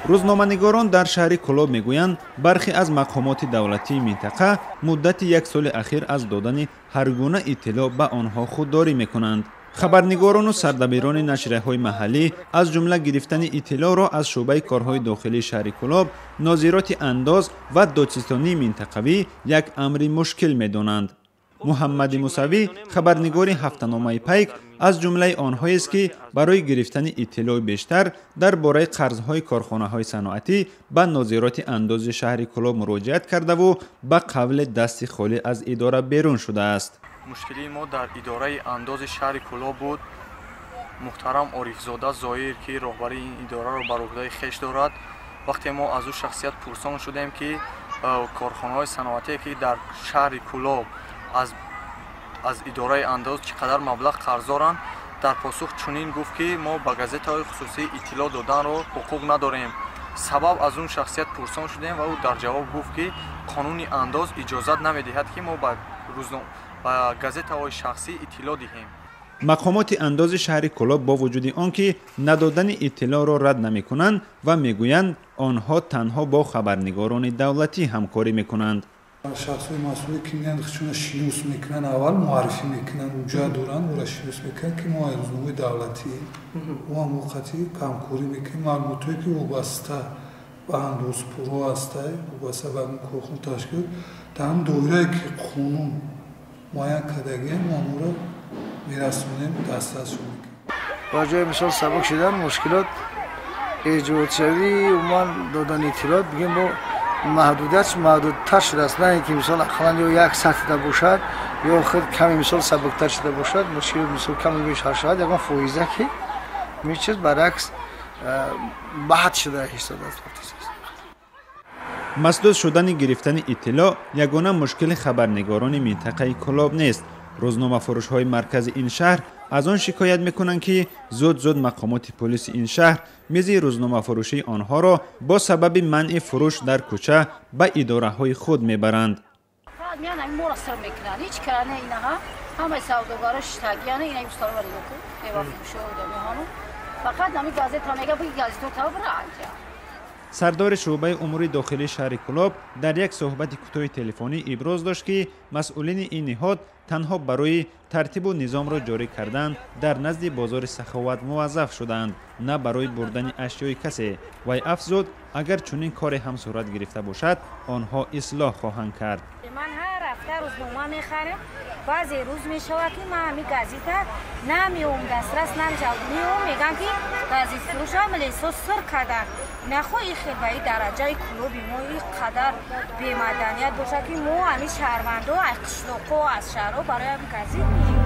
Рӯзноманигорон дар шаҳри Кӯлоб мегӯянд, бархе аз мақомоти давлатии минтақа муддати як соли ахир аз додани ҳар гуна иттилоъ ба онҳо худдорӣ мекунанд. Хабарнигорону сардабирони нашрияҳои маҳаллӣ, аз ҷумла гирифтани иттилоъро аз шӯъбаи корҳои дохилии шаҳри Кӯлоб, нозироти андоз ва додситонии минтақавӣ як амри мушкил медонанд. Муҳаммади Мусавӣ, хабарнигори ҳафтаномаи «Пайк», аз ҷумлаи онҳоест, ки барои гирифтани иттилои бештар дар бораи қарзҳои корхонаҳои саноатӣ ба нозироти андози шаҳри Кӯлоб муроҷиат кардаву ба қавле дасти холӣ аз идора берун шудааст. Мушкилии мо дар идораи андози шаҳри Кӯлоб буд. Муҳтарам Орифзода Зоир, ки роҳбарии ин идораро бар уҳдаи хеш дорад, вақте мо аз ӯ шахсият пурсон шудем, ки корхонаҳои саноатие, ки дар шаҳри Кӯлоб аз идораи андоз чӣ қадар маблағ қарздоранд, дар посух чунин гуфт, ки мо ба газетаҳои хусусӣ иттилоъ доданро ҳуқуқ надорем. Сабаб аз он шахсият пурсон шудем ва ӯ дар ҷавоб гуфт, ки қонуни андоз иҷозат намедиҳад, ки мо ба газетаҳои шахсӣ иттилоъ диҳем. Мақомоти андози шаҳри Кӯлоб бо вуҷуди он ки надодани иттилоъро рад намекунанд ва мегӯянд, онҳо танҳо бо хабарнигорони давлатӣ ҳамкорӣ мекунанд. Шахсҳои масъуле, ки меянд, худшона шинос мекунанд, аввал муаррифӣ мекунанд, ҳуҷҷат доранд, ӯро шинос мекунанд, ки мо рӯзномаи давлатӣ, мо ҳам вақти ҳамкорӣ мекунем, маълумотое, ки вобаста ба андозпурҳо ҳастай, вобаста ба корхона ташкил, дар ҳам доирае, ки қонун муайян кардагием, мо ҳамонро мерасонем, дастрасшон мекунем. Ба ҷои мисол сабук шудан мушкилот эҷодшавӣ, умуман додани иттилоот, бигем, бо маҳдудият маҳдудтар шудааст, на ин ки мисол ақаллан ё як сатҳда бошад, ё худ каме мисол сабуктар шуда бошад, мушкил мисол каме беш ҳал шавад, ягон фоиза ки мечиз, баръакс, баҳд шуда ҳисодааст. Масдуд шудани гирифтани иттилоъ ягона мушкили хабарнигорони минтақаи Кӯлоб нест. Рӯзномафурӯшҳои маркази ин шаҳр аз он шикоят мекунанд, ки зуд-зуд мақомоти полиси ин шаҳр мизи рӯзномафурӯшии онҳоро бо сабаби манъи фурӯш дар кӯча ба идораҳои худ мебаранд. Моро сир мекунанд, ҳеҷ кара инаҳа ҳамаи савдогаро шиштагияна, ина устаро нигоҳ кун, мевафурӯшо одамиҳоно фақат ҳами газета мега, буги газето табра анҷа. Сардори шӯъбаи умури дохилии шаҳри Кӯлоб дар як суҳбати кӯтоҳи телефонӣ иброз дошт, ки масъулини ин ниҳод танҳо барои тартибу низомро ҷорӣ кардан дар назди бозори Саховат муваззаф шудаанд, на барои бурдани ашёи касе. Вай афзуд, агар чунин коре ҳам сурат гирифта бошад, онҳо ислоҳ хоҳанд кард. Ман ҳар ҳафта рӯзнома мехарам. Баъзе рӯз мешавад, ки ман ҳами газета намеом, дастрас намешавад. Меом, мегӯям, ки газетфурӯша милисо сир кардан. Нахо и хел ба и дараҷаи клуби мо и қадар бемаданият бошад, ки мо ҳами шаҳрвандо аз қишлоқҳо, аз шаҳрҳо барои ҳами газет меем.